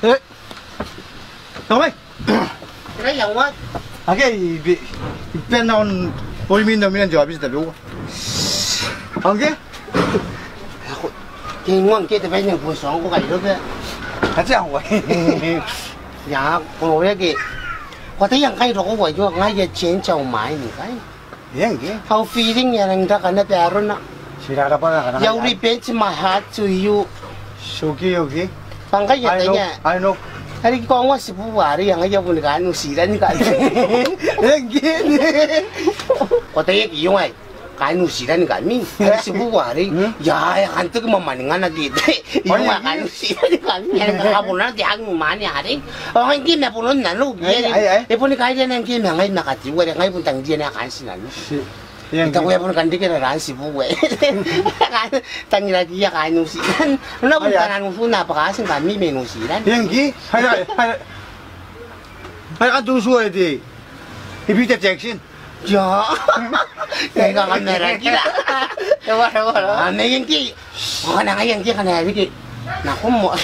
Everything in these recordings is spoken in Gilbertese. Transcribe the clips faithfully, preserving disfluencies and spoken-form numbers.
E. Tao mai. Ngkai I a ngoa. Ake I be, I bane n oin, oin mwiin au mena n te aobiti tabeua. Ao ngke? Ao ko, ke I ngoa ngke te bwai ae ko a tia n ongo ngkai irobe. A tia n ongo. Ia, ko noria ke. Ko ataia ngkai rokoua aio, ngai I a change au mind ngkai. Eng, eng. Au feeling e a nang raka naba arona. Ti rarabwa naba. I a revenge my heart to you. It's okay, okay. Bwa ngkai I ataia. I know, I know. Are ko a ongo tibu arei, ao ngai I a boni kaain New Zealand ngkai. Eng, eng. Ko ataia ke I ongo kaain New Zealand ngkami. Are tibu arei. Hmm? Ia, e a kan toki mwamwaningana ke. I ongo kaain New Zealand ngkami. Are kakabonana te ang mwaane arei. Ao ngke ma bono nanou, ai, ai, ai. E boni kairiana ngke ma ngai ma katiua are ngai bon tangiriana kaain tinaniku. Ti, I taku e a boni kan reke raran tibu ae tangirakiia kaain New Zealand. Nna bon, ai, ai, tanan utu naba kaati ngkami mai New Zealand. Eng, ai, ai, ai. Ai, kan tutu ae te, e Peter Jackson. Ia. Ia, I kan kamaraki ra. Ewa, ewa, ewa. A, mai ngke. Ao ngkana ngaia ngke ngkana e a riki nako moa,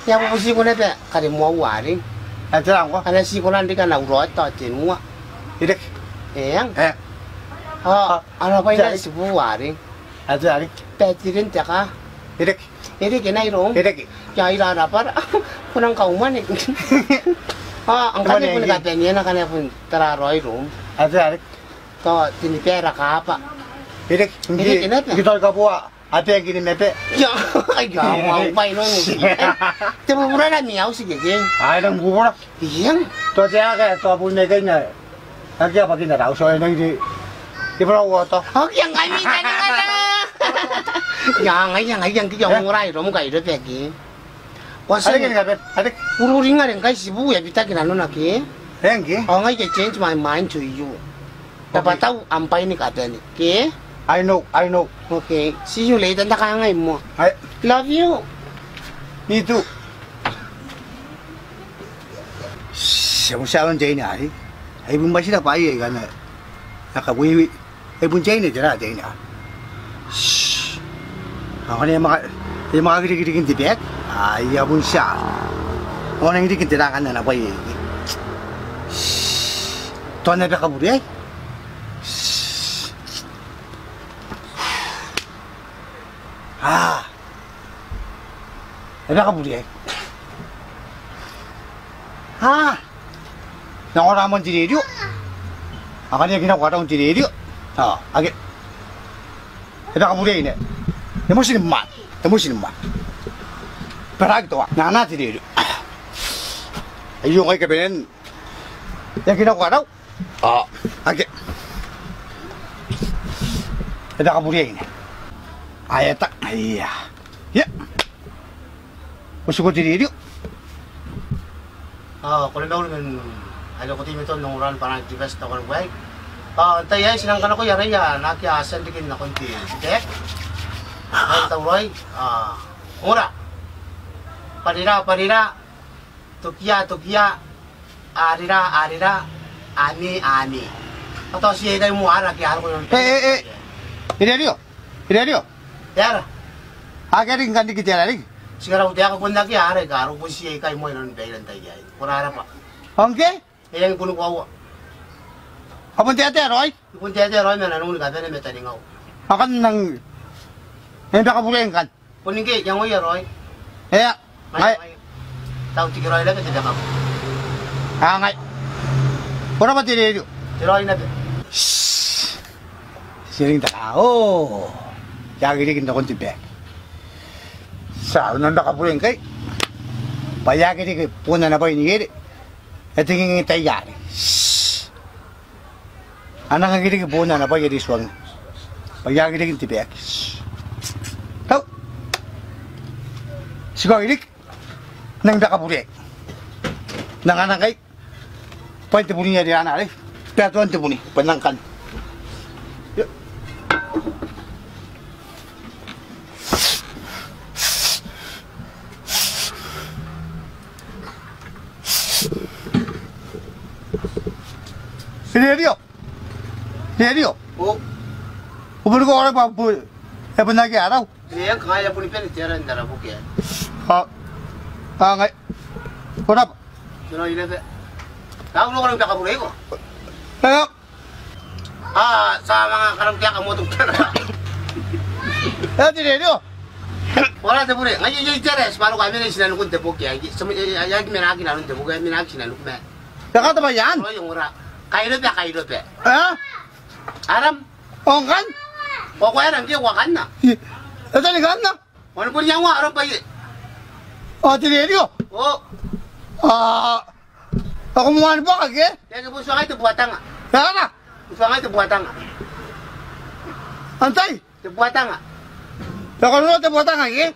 I a bubutiko naba karemoaua arei. E a tera ngkoa? Ngkana ti kona n riki ana uraoa tao tenua. E reke. Eng. E. Ao, ao, ana bwai ngkai tibu arei. E a tera riki? Bwa e tera n te kaa. E reke. E reke naba iroum. E reke. Ia, I rarabwa ra. Ko nang kaumwane. Ao ngkana e boni kabaneana ngkana e bon tara raoi iroum. E a tera riki? Tao teniba ara kaaba. E reke. E reke naba. Ngke tao I kaboa a bag ni mebe. Ia, ia, au bwai nano. Te bubura naba mai au tikeke. Ai, nang bubura. Eng. Tao te aka, tao bon neke na. Ake a bwakina rau, so e nang di. Di bura uoto. Ao ngkai ngkami tani ngkana. Ia, ngaia, ngaia, ngke I a ongora iroum ngkai irobe ke. Ko a tia. Are ke ni kabe, are. Ururinga are ngkai tibu e a bitaki nanona ke. Eng ke. Ao ngai I a change my mind to you. Okay. Tabetai am bwai ni kabane. Ke? I know, I know. Okay. See you later. N na kangai moa. I love you. Me too. Ti a bon tia n te aine arei. Ai bon bati naba bwai aika a na, a kawewe. Ai bon te aine tera te aine arei. Ao ngkana e manga, e manga rikiriki n te bag. Ai a bon tia. Ao nang riki n tera ngkanne ana bwai aei. Tao e na baka bure aei. A. E baka bure aei. A. Nang ora moa n te rerio. Ao ngkana e aki nako arau n te rerio. A, ake. E baka bure aei ne. E moti ni mwaane. E moti ni mwaane. Baraaki toa. Nang anaa te rerio. Aio ngai kabanean. E aki nako arau. A, ake. E baka bure aei ne. A, e ta, ia. Ia. Ko tiku te rerio. A, ko na mauri man are ko teimatoa n ongora bwa N T V West tokon wae. A, n tai aei ti nang kanakoa aroia naake a tia n riki nakon te bag. Ai tauraoi. A, ongora. Bwa rira, bwa rira. Tokia, tokia. Arera, arera. Ame, ame. Ao tao ti iai moa ara ake a roko iroun. E, e, e. Irerio. Irerio. E ara. Akea riki ngkanne riki te ara riki. Ti karau te aka bon akea ara aika a roko, bon ti iai ikai moa inanon baira n tai aei. Ko rabwa. Ao ngke? E rangi ni koaua. Ao bon te ataei raoi? Bon te ataei raoi ma nanou ni kabane ma taningau. Ao ngkanne nang, e baka bure ngkanne. Bon ngke, iangoia raoi. Ea, ngai. Ngai. Tau tikiraoi naba te baka. A ngai. Ko rabwa te rerio. Te raoi naba. Shh. Ti rin taka. O. E aki riki nakon te bag. Ti a nang baka bure ngkai. Bwa e aki riki bon ana bwai ni ere. E tengenge tai are. Shh. A nang aki riki bon ana bwai are e tuangnga. Bwa e aki riki n te bag. Tau. Ti kaoi riki. Nang baka bure. Nang anaa ngkai. Bwain te buni are ana are. Batoan te buni. Bwa nang kan. Io. Irerio. Irerio. O. Ko bon riki ae bwa bon, e bon akea arau? E, ngkai e a boni bane te ara n tarabukia. A, a ngai. Ko naba? Tino irewe. Tao ko nako nang bia kabureiko. Eng. A, ti a manga karam te aka moto tera. E, ti rerio. Ora te bure. Ngai, e, e, tera, ti bwa ko a mena i tinanikun te boki aei. Ti, e, e, e, e aki menaki nanon te boki, e menaki tinanikun ma. Te katabaia. Ora, ongora. Kairobe, kairobe. E? Aram. Ao ngkanne? Ko a koaua ngke ko a kanna? E, e tani kanna? Ao ni bon iangoa arom bwa e. Ao te rerio? O. A. Ao ko moan bwaka ke? E, ke bon tuangai te buatanga. E, ana? Bon tuangai te buatanga. Antai? Te buatanga. E, ko noora te buatanga ke?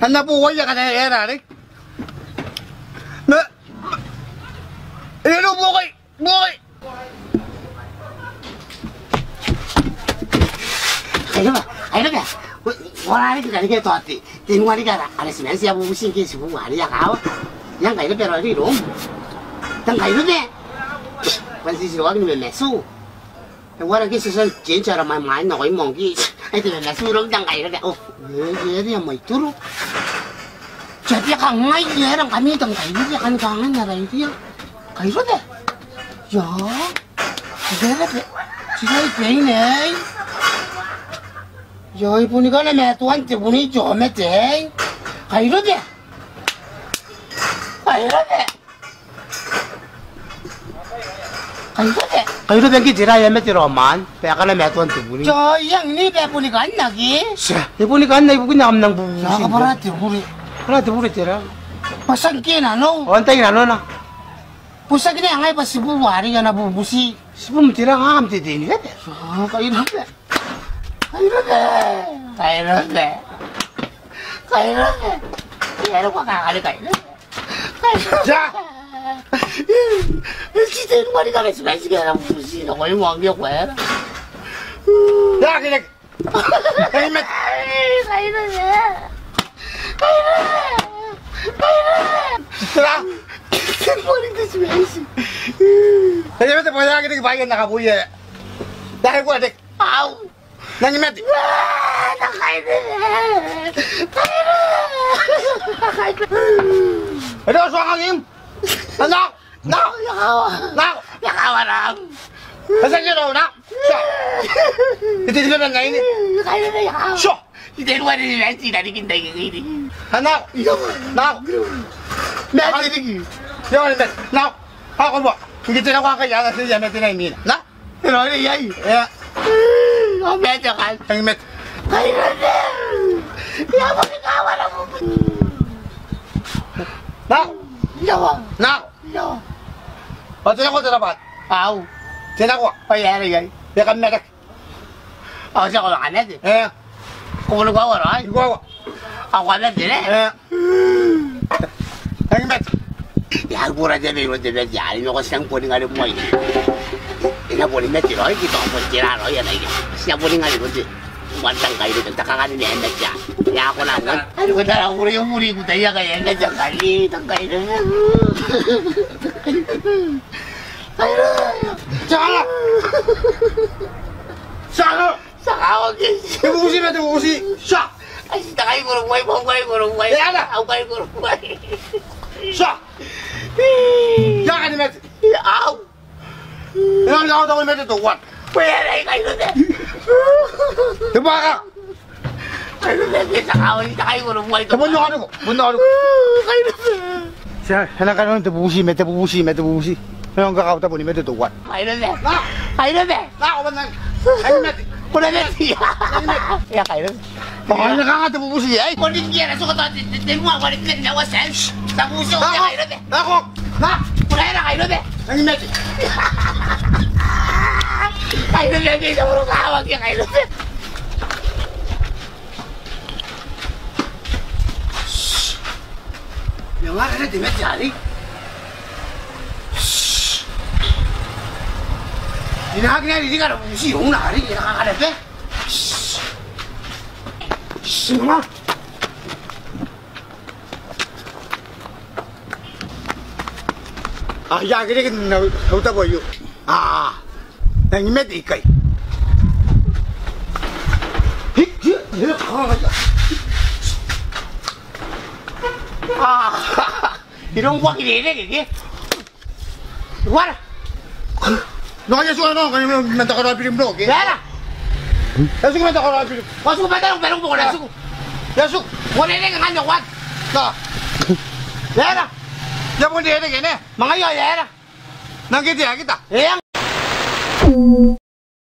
Ana bo waia kana e rarei. Ma. E, no bo kai. Boi! Kairobe, kairobe. Ko, ko a riki, riki te tote. Tenua riki ara, ara tinaniku ae bubuti ngke ti bubua are e a kawa. Iai kairobe raoi iroum. Tang kairobe. Bwa ti tiroaki ni mamatu. E uara ngke ti a tia n change ara mwaimwai nakoim ngke. Ai te mamatu iroum tang kairobe. O. E, e, e, e a mwaituru. Ti a bia kangai, e aera ngkami tang kairobe, e a kan kangai n ara iria. Kairobe. Io. Kairobe. Ti rai bein aei. Io, e boni kanga matoan te boni io mate aei. Kairobe. Kairobe. Kairobe. Kairobe ngke tera ae mate raoi man, bwa e kanga matoan te boni. Io, iai ni bwa e boni kanna ke? Tia, e boni kanna ibukin ae kam nang bubuti. Tia, kabwara te bure. Kabwara te bure tera? Bwa ti a ngke nanou. Ao antai nanona? Bwa ti a ngke ngai bwa ti bubua are e na bubuti. Ti bum tera ngkam te teiniraba? Tia, kairobe. Kairobe. Kairobe. Kairobe. E aera ko a kakare kairobe? Kairobe. Tia. E ti tenua riki ara tinaniku ae bubuti nakoim ngke ko aera. Tia, kairobe. Kairobe. Kairobe. Kairobe. Kairobe. Tia. Tenua riki te tinaniku. Kairobe, te bwai ae kairobe bwa e na kaboia. Tia, kairobe. Au. Nangi mate. Aa, nang kairobe. Kairobe. Kairobe. Ero, tuangai. Nako. Nako. Nako. Nako. Nako. Nako. Tia. Ite ite bebe ngai ni. Kairobe, nako. Tia. Ite ruari ni nanti na rikin tai kekei ni. Nako. Nako. Mate riki. Io, mate. Nako. Ako bo. Ngke te nako akai ana tia mate nai mina. Na? Ero are iai. Ea. Ao mate akan. Tangi mate. Kairobe. Ia, boni kawa na bubu. Nako. Ia. Nako. Ia. Ao te nako te rabat. Au. Te nako. Ao e aera iai. E kam mate. Ao ti a ko manga mate. Ea. Ko boni kawa raoi. I kawa. Ao ko a mate ne? E. Nangi mate. E a bura te mate iroun te mate are e nako, ti a boni ngare moa. E na boni mate raoi, ke tao bon tera raoi ana ike. Ti a boni ngare iroun te. Moan tang kairobe, tang kangare ni mate. E a kona moa. Ai ko tara bure, bure, ko taia kai mate, kari, tang kairobe. Kairobe. Tia. Tia. Tia, kawa ke. Te bubuti ma, te bubuti. Tia. Ai, ti takai koro buai, buai, buai, koro buai. E, ana. Au kai koro buai. Tia. Ia, kani mate. Au. E, ana, au, tao mate teuana. Buai, ana, kairobe. Te bwaka. Kairobe, te tia kawa, ti takai koro buai. Te bon nako, bon nako. Kairobe. Tia, e na kanakoa te bubuti ma, te bubuti ma, te bubuti. E na kakauta boni mate teuana. Kairobe. Na. Kairobe. Na, ko bon nang. Ai mate. Ko na mate. Ai mate. Ia, kairobe. Ao e na kanga te bubuti aei? Ko ni kia na soko tao te, te, te mua, ko ni kia na wa sense. Te bubuti, ia, kairobe. Na, ko. Na. Ko na era kairobe. Ai mate. Kairobe, ke te buru kawa, ke kairobe. Ia, ngara are te mate are. Ina aki na riri kara bubuti, una are, ina kaka na be. Singa. A, ia, kere kere na, na uta boyo. A, nangi mate ikai. Hi, hi, hi, a, ia. A, Iroun ko aki rereke ke? Uara? Nao, e a tiku nao, kanga man te karaobiri n bong ke? E aera? E a tiku man te karaobiri. Ko a tiku man te karaobiri, ko na tiku. E a tiku. Ko rereke ngkanne, uara. Nao. E aera? E a bon rereke ne? Ma ngaia e aera? Nang ke te aki ta? E ang.